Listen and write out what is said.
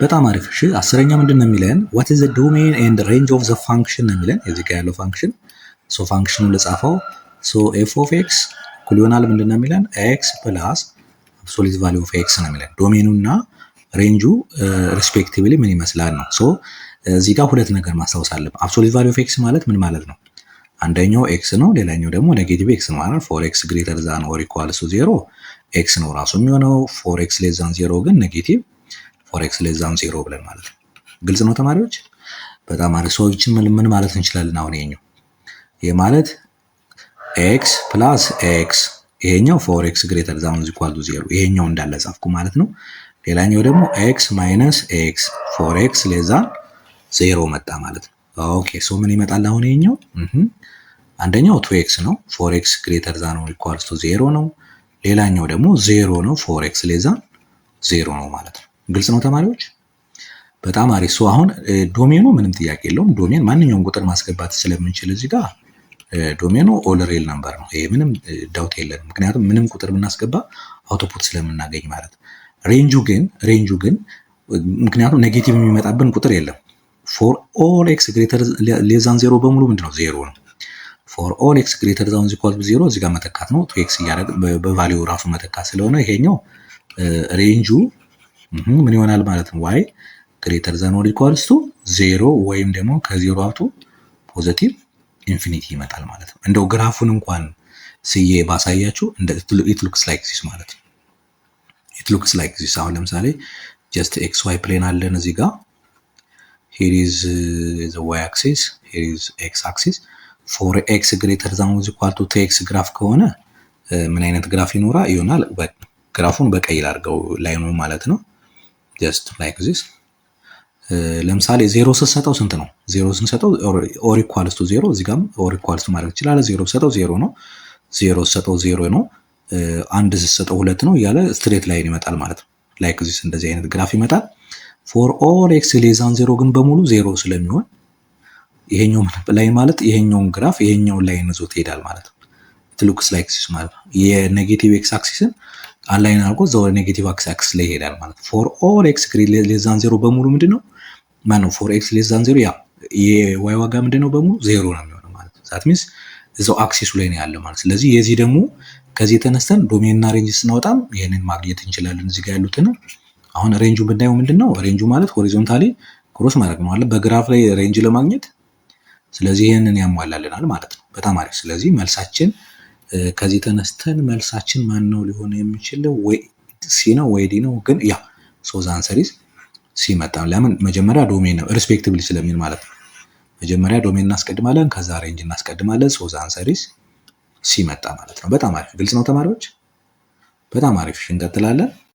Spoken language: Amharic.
በጣም አሪፍ። እሺ፣ 10ኛ ምንድን ነው የሚለን? What is the domain and range of the function ነው የሚለን የዚህ ጋር ያለው function። So function ኑን ልጻፈው። So f of x እኩል ይሆናል ምንድን ነው የሚለን? X plus absolute value of x ነው የሚለን። Domain ኑና range ኡ respectively ምን ይመስላል ነው። So እዚህ ጋር ሁለት ነገር ማስታወስ አለብን። Absolute value of x ማለት ምን ማለት ነው? አንደኛው x ነው፣ ሌላኛው ደግሞ negative x ነው ማለት for x greater than or equals to zero x ነው ራሱ የሚሆነው። For x less than zero ግን negative for x less than zero ብለን ማለት ነው። ግልጽ ነው ተማሪዎች? በጣም አሪፍ። So ይችን ምን ማለት እንችላለን? አሁን ይሄኛው ይሄ ማለት x plus x፣ ይሄኛው for x greater than equal to zero ይሄኛው እንዳለ ጻፍኩ ማለት ነው። ሌላኛው ደግሞ x minus x for x less than zero መጣ ማለት ነው። Okay, so ምን ይመጣል አሁን ይሄኛው? አንደኛው two x ነው፣ for x greater than or equals to zero ነው። ሌላኛው ደግሞ ዜሮ ነው፣ for x less than zero ነው ማለት ነው። ግልጽ ነው ተማሪዎች? በጣም አሪፍ። So አሁን domain ኑ ምንም ጥያቄ የለውም። Domain ማንኛውም ቁጥር ማስገባት ስለምንችል እዚህ ጋር domain ኑ all real number ነው። ይሄ ምንም doubt የለንም። ምክንያቱም ምንም ቁጥር ብናስገባ output ስለምናገኝ ማለት ነው። Range ኡ ግን ምክንያቱም negative የሚመጣብን ቁጥር የለም። For all x greater less than zero በሙሉ ምንድነው? ዜሮ ነው። For all x greater than equal to zero እዚህ ጋር መተካት ነው። Two x እያደረግ በ value ራሱ መተካት ስለሆነ ይሄኛው range ኡ ምን ይሆናል ማለት ነው? Y greater than or equals to zero ወይም ደግሞ ከ zero up to positive infinity ይመጣል ማለት ነው። እንደው graph ኡን እንኳን ስዬ ባሳያችሁ it looks like this ማለት ነው። It looks like this። አሁን ለምሳሌ just x y plane አለን እዚህ ጋር። Here is the y axis, here is x axis። For x greater than or equal to two x graph ከሆነ ምን አይነት graph ይኖራ ይሆናል? Graph ኡን በቀይ ላድርገው line ኑ ማለት ነው። Just like this። ለምሳሌ ዜሮ ስትሰጠው ስንት ነው? ዜሮ ስንሰጠው or equals to zero፣ እዚህ ጋርም or equals to ማድረግ ይችላል። ዜሮ ሰጠው ዜሮ ነው። ዜሮ ሰጠው ዜሮ ነው። አንድ ስትሰጠው ሁለት ነው እያለ straight line ይመጣል ማለት ነው። Like this፣ እንደዚህ አይነት graph ይመጣል። For all x less than zero ግን በሙሉ ዜሮ ስለሚሆን ይሄኛው line ማለት ይሄኛውን graph ይሄኛውን line ይዞት ይሄዳል ማለት ነው። Looks like this ማለት ነው። የ negative x axis ን align አድርጎ እዛው negative x axis ላይ ይሄዳል ማለት ነው። For all x less than zero በሙሉ ምንድን ነው ማነው? For x less than zero ያ የ y ዋጋ ምንድን ነው? በሙሉ ዜሮ ነው የሚሆነው ማለት ነው። That means እዛው axis ኡ ላይ ነው ያለው ማለት። ስለዚህ የዚህ ደግሞ ከዚህ የተነስተን domain እና range ስናወጣም ይህንን ማግኘት እንችላለን። እዚህ ጋር ያሉትን አሁን range ኡ ብናየው ምንድን ነው? Range ኡ ማለት horizontally cross ማድረግ ነው አለ በ graph ላይ range ለማግኘት። ስለዚህ ይህንን ያሟላልናል ማለት ነው። በጣም አሪፍ። ስለዚህ መልሳችን ከዚህ ተነስተን መልሳችን ማን ነው ሊሆን የሚችለው? ወይ C ነው ወይ D ነው። ግን yeah, so the answer is C መጣ። ለምን? መጀመሪያ domain ነው respectively ስለሚል ማለት ነው። መጀመሪያ domain እናስቀድማለን፣ ከዛ range እናስቀድማለን። So the answer is C መጣ ማለት ነው። በጣም አሪፍ። ግልጽ ነው ተማሪዎች? በጣም አሪፍ። እንቀጥላለን።